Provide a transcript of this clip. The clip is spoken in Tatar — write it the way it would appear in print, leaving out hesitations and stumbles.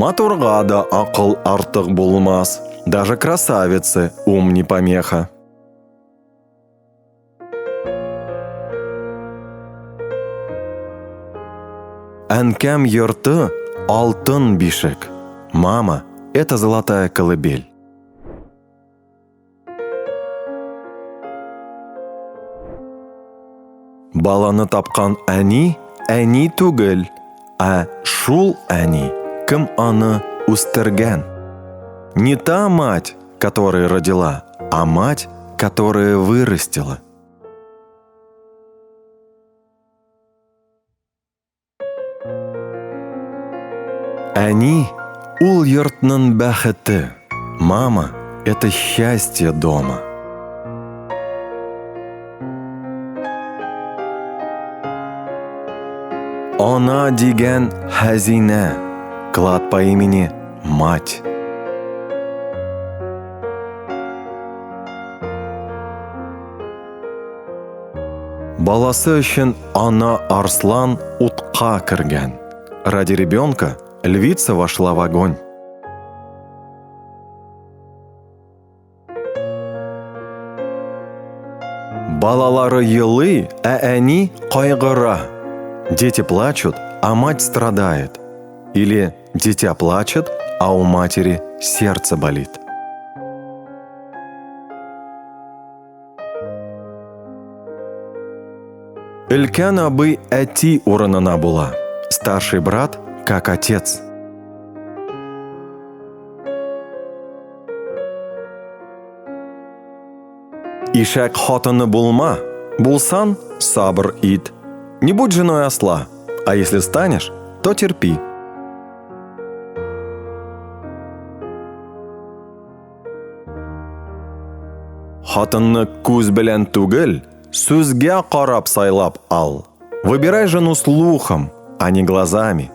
Матурга да акыл артык булмас. Даже красавице ум не помеха. Әнкәм йорты – алтын бишек. Мама – это золотая колыбель. Баланы тапкан әни әни түгел, ә шул әни, кем аны үстергән. Не та мать, которая родила, а мать, которая вырастила. Әни ул йортның бәхете. Мама – это счастье дома. Ана дигән хәзинә, клад по имени мать. Баласы өчен ана арслан утка кергән. Ради ребенка львица вошла в огонь. Балалары елый, ә әни кайгыра. Дети плачут, а мать страдает. Или дитя плачет, а у матери сердце болит. Өлкән абый әти урынына була. Старший брат как отец. Ишәк хатыны булма, булсан, сабыр ит. Не будь женой осла, а если станешь, то терпи. Хатынны күз белән түгел, сүзгә карап сайлап ал. Выбирай жену слухом, а не глазами.